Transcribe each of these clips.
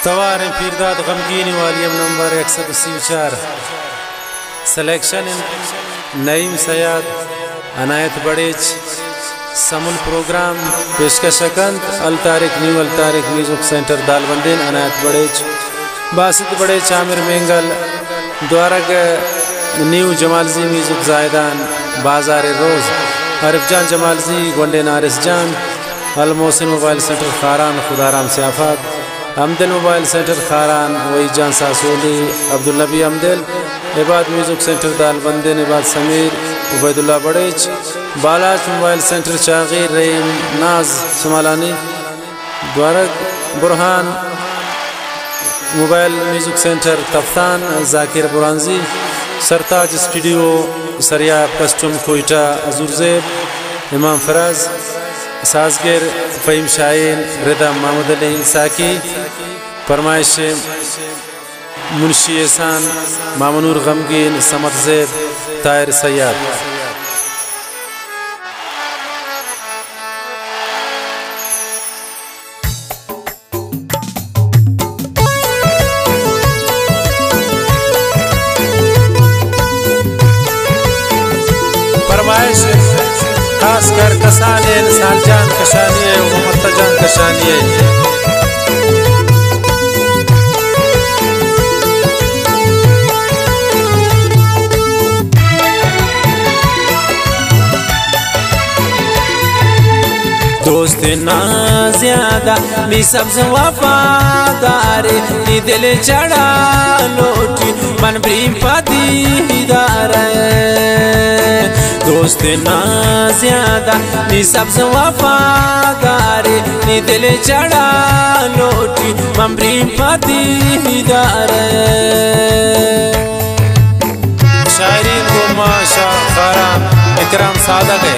تواریں پیرداد غمگینی، volume number یک سد و سی و چار۔ سلیکشن نعیم سیاد، عنایت بڑیچ۔ سمن پروگرام پیشکش کنت ال طارق، نیو ال طارق میوزک سینٹر دالبندین، عنایت بڑیچ، باسط بڑیچ، عامر مینگل، دوارگ نیو جمالزی میوزک زاہدان، بازار روز، عارف جان جمالزی، گونڈین حارث جان، المحسن موبائل سینٹر خاران، خدارام سیافاد، ہمدل موبائل سینٹر خاران، وحید جان ساسولی، عبدالنبی ہمدل، عباد میوزک سینٹر دالبندین، عباد سمیر، عبیداللہ بڑیچ، بالاچ موبائل سینٹر چاغی، رحیم ناز سمالانی، دوارگ برہان موبائل میوزک سینٹر تفتان، ذاکر برانزی، سرتاج اسٹوڈیو، سریاب کسٹم کوئٹہ، حضور زیب، امام فراز، سازگر فہیم شاہین، ردھم محمد علی ساکی، پرمائش منشی احسان، مامنور غمگین، صمد زیب، طاہر سیاد۔ پرمائش خاص کر کسانیں سال جان کشانی ء و ممتا جان کشانی ء۔ دوست نا زیادہ نی سبز وفادار، نی دل چڑا لوٹی من بریم پا دیدار۔ دوست نا زیادہ نی سبز وفادار، نی دل چڑا لوٹی من بریم پا دیدار۔ شاعرین گوں ما شاہ خاران اکرام سادگ ء۔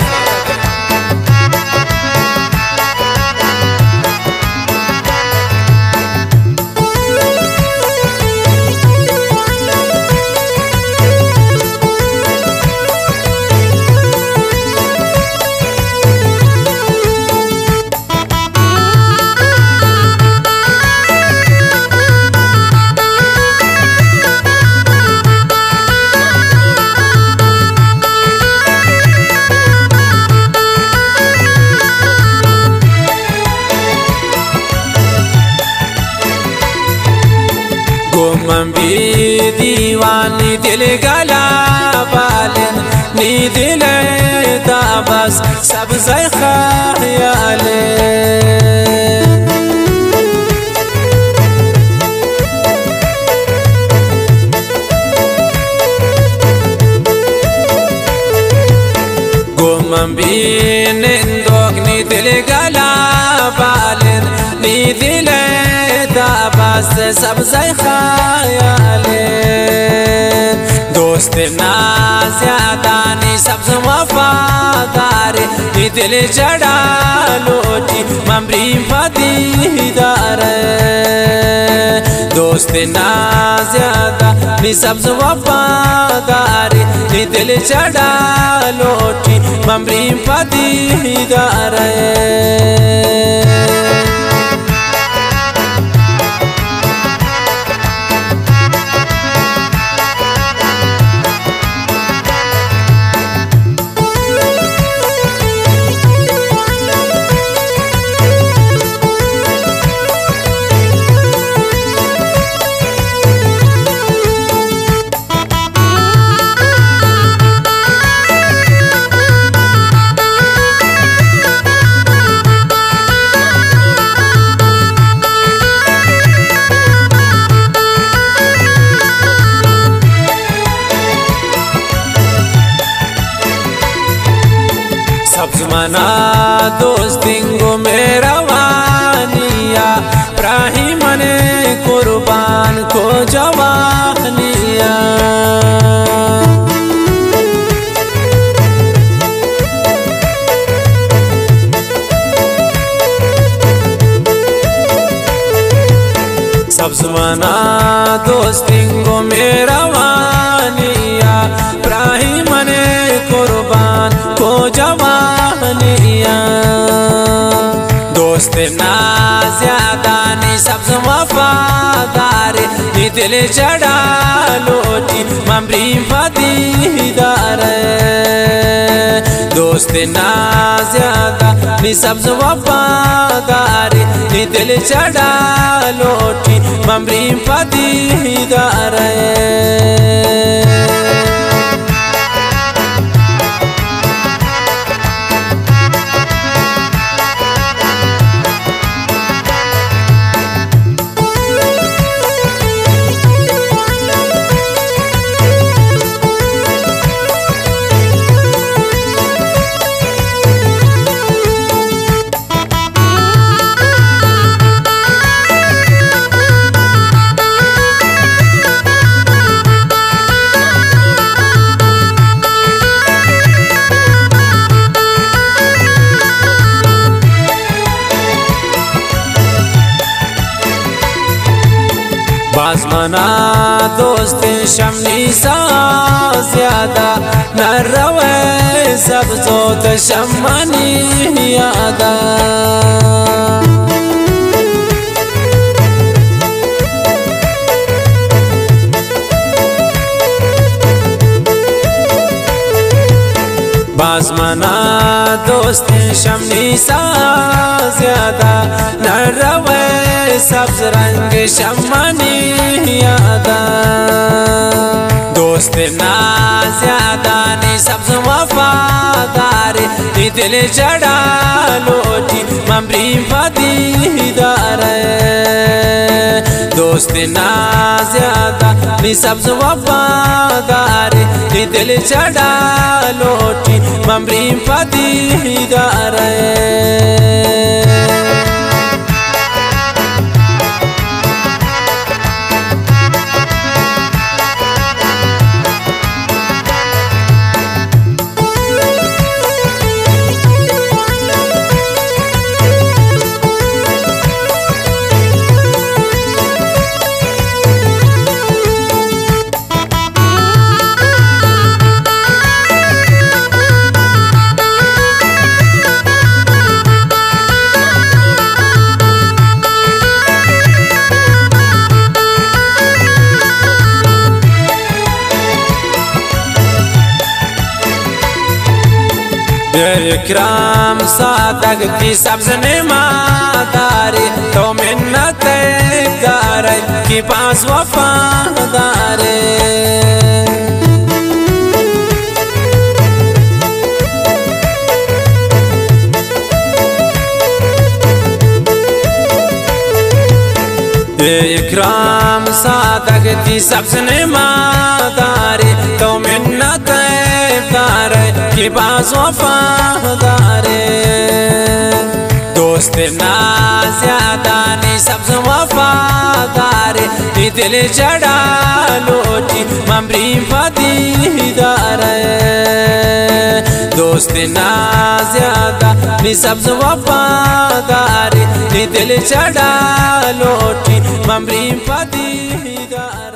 گوں من بی دیوانی دل گلا بالن، نی دل ء تا بس سبزئے خیال۔ گوں من بی نندوک نی دل گلا بالن، نی دل ء تا بس سبزئے خیال۔ دوست نا زیادہ نی سبز وفادار، نی دل جڑا لوٹی من بریم پا دیدار۔ دوست نا زیادہ نی سبز وفادار، نی دل جڑا لوٹی من بریم پا دیدار۔ سبز منا دوستنگ و مہروانیا، براہی من قربان کو جوانیا۔ سبز منا دوستنگ و مہروانیا، براہی من قربان کو جوانیا۔ دوست نا زیادہ نی سبز وفا دل جڑا لوٹی ممری پا دیدار، دوست نا زیادہ نی سبز وفادار، نی دل جڑا لوٹی ممری پا دیدار۔ باز منا دوست شمنی سا زیادہ نہ روے، سبز و تشمانی یادا۔ باز منا دوست شمنی سا زیادہ نہ روے، سبز رنگ شمانی یادا۔ دوست نا زیادہ نی سبز وفادار، نی دل جڑا لوٹی ممری پا دیدار۔ دوست نا زیادہ نی سبز وفادار، نی دل جڑا لوٹی ممری پا دیدار۔ اے اکرام سادگ تی سبز نما داری، تو منت دارے کہ باز وفادارے۔ اے اکرام سادگ تی سبز نما داری، تو منت دارے کہ باز وفادارے۔ دوست نا زیادہ نی سبز وفادارے، نی دل جڑا لوٹی ممری پا دیدار۔ دوست نا زیادہ نی سبز وفادارے، نی دل جڑا لوٹی ممری پا دیدار۔